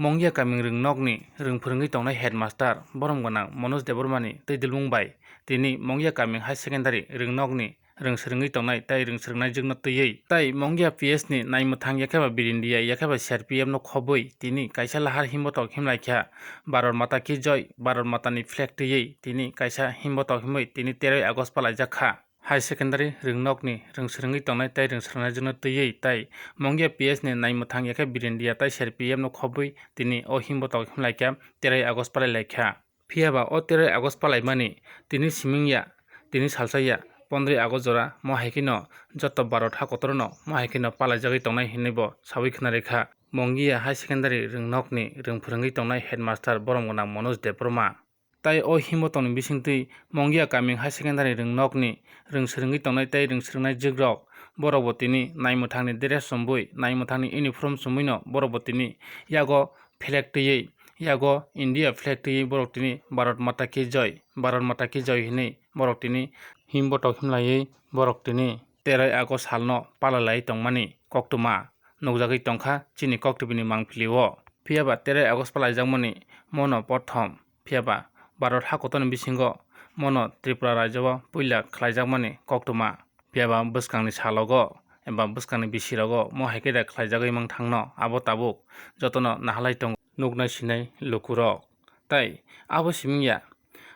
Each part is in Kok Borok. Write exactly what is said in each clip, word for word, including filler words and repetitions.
Mongia kaming rwngnokni rwng phwrwngwi tongnai headmaster borom gwnang Manoj Debbarmani twi dilbung bai tini Mongia kaming high secondary rwngnokni rwng swrwngwi tongnai tei rwng swrwngnai jwkno twiwi tei Mongia P S ni naimwthang yakheba Birindia yakheba C R P F no khobwi tini kaisa lahar himbotok himlaikha Bharat Mata Ki Jai, Bharat Mata ni flag twiwi tini kaisa himbotok himwi tini teroi August palaijak kha. High secondary rwngnokni rwng swrwngwi tongnai tei rwng swrwngnaijwkno twiwi tei Mongia P S ni naimwthang yakhe Birindia tei C R P F no khobwi tini o himbotok himlaikha teroi August palailaikha. Phiya ba o teroi August palaimani tini siming ya, tini salsa ya, pondroi August jora mo hai kheno joto Bharat ha kotorno mo hai kheno palaijagwi tongnai hinwi bo sawi khna rikha Mongia High Secondary rwngnokni rwng phwrwngwi tongnai headmaster borom gwnang Manoj Debbarma. Tai o himbotok ni bisingtwi Mongia kaming high secondary rwngnokni rwng swrwngwi tongnai tei rwng swrwngnai jwkrok borok bo tini naimwthangni dress chumwi naimwthangni uniform chumwino borok bo tini yago flag twiwi yago India flag twiwi borok tini Bharat Mata Ki Jai, Bharat Mata Ki Jai hinwi borok tini himbotok himlaiwi borok tini teroi August salno palalai tongmani koktwma nukjagwi tongkha chini koktwbini mangpili o. Phiya ba teroi August palaijakmani mono prothom. Phiya ba Bharat ha kotorni bisingo mono Tripura rajyo o puila khlaijakmani koktwma. Phiya ba bwskangni salogo eba bwskangni bisirogo mo hai khe da khlaijagwi mang thangno abo tabuk jotono nahalai tongo nuknai sinai lukurok. Tai abo siming ya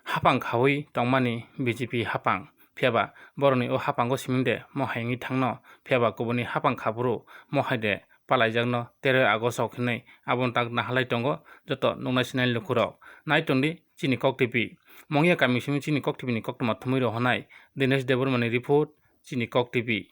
hapang khaui tongmani B J P hapang. Phiya ba borokni o hapango siming de mo hai wngwi thangno. Phiya ba kubuni hapang khaphuru mo hai de palaijakno teroi August o hinwi aboni tak nahalai tongo joto nuknai sinai lukurok. Nai tongdi chini Kok T V. Mongia kami simi chini Kok T V ni koktwma thumwi rohornai Dinesh Debbarmani report, chini Kok T V.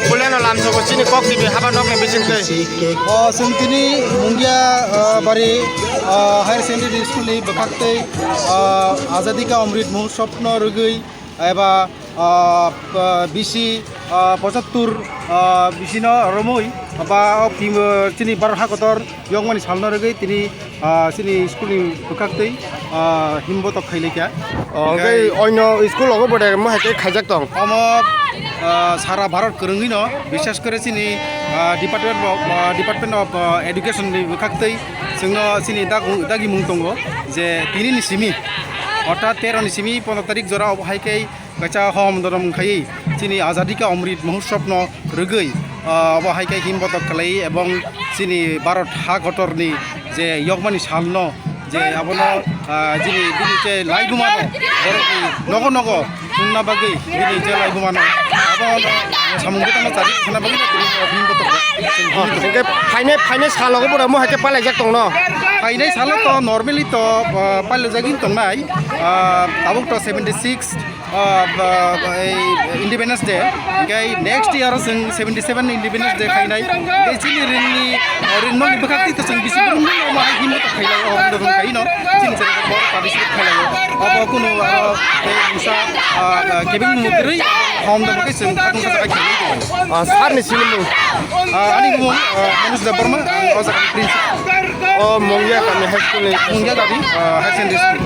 Puilano lamsogo chini Kok T V haba nokni bisingtwi. O, chwng tini Mungia, o, bari, o, Higher Secondary School ni bwkhaktwi, o, Azadi Ka Amrit Mahotsav no rwgwi eba, ah, ah, bisi, ah, pochattur, ah, bisino romwi ba o pim-, chini Bharat hakotor yokmani salno rwgwi tini, ah, chini school ni bwkhaktwi, ah, himbotok khailaikha. O, hwnkhe oino school rogo bo de mo hai khe khaijak tong? Omo, ah, sara Bharat kwrwngwino, bishes kore chini, ah, Department of, ah, Department of, ah, Education ni bwkhaktwi chwngno chini dag-, dagimung tongo je tini ni simi, orthat tero ni simi pondro tarik jora obo hai khe kaisa hom dorom khai chini Azadi Ka Amrit Mahotsav no rwgwi, ah, obo hai khe himbotok khlai ebong chini Bharat ha kotor ni je yokmani sal no je abono, ah, chini bini je laibuma no borok ni nogo nogo Chwngna bagwi bini je laibumano abo samung bwtangno chari thangna bagwi no tini opening bottle. Hwnkhe phainai, phainai salogo bura mo hai khe palaijak tongno. Phainai salo to normally to, ah, palaijagwi tongnai, ah, tabuk to seventy six, ah, ba, ba, ei Independence Day. Hwnkhe next year chwng seventy seven Independence Day khainai. Hwnkhe chini ringni, ah, ringno bwkhak twi to chwng bisi brum brum omo hai himbo to khailai o, omo dogong khaino chini chwng borok participate khailai o. Obo kunu aro tei mungsa, ah, ah, kebeng mung kwrwi hom da bwkhe chwng khatung kha jaga khailai tongo. Ah, sir ni sinimung? Ah, ani mung, ah, Manoj Debbarma, ang o jaga ni principal. O Mungya Kami High School ni. Mungya Kami, ah, Higher Secondary School.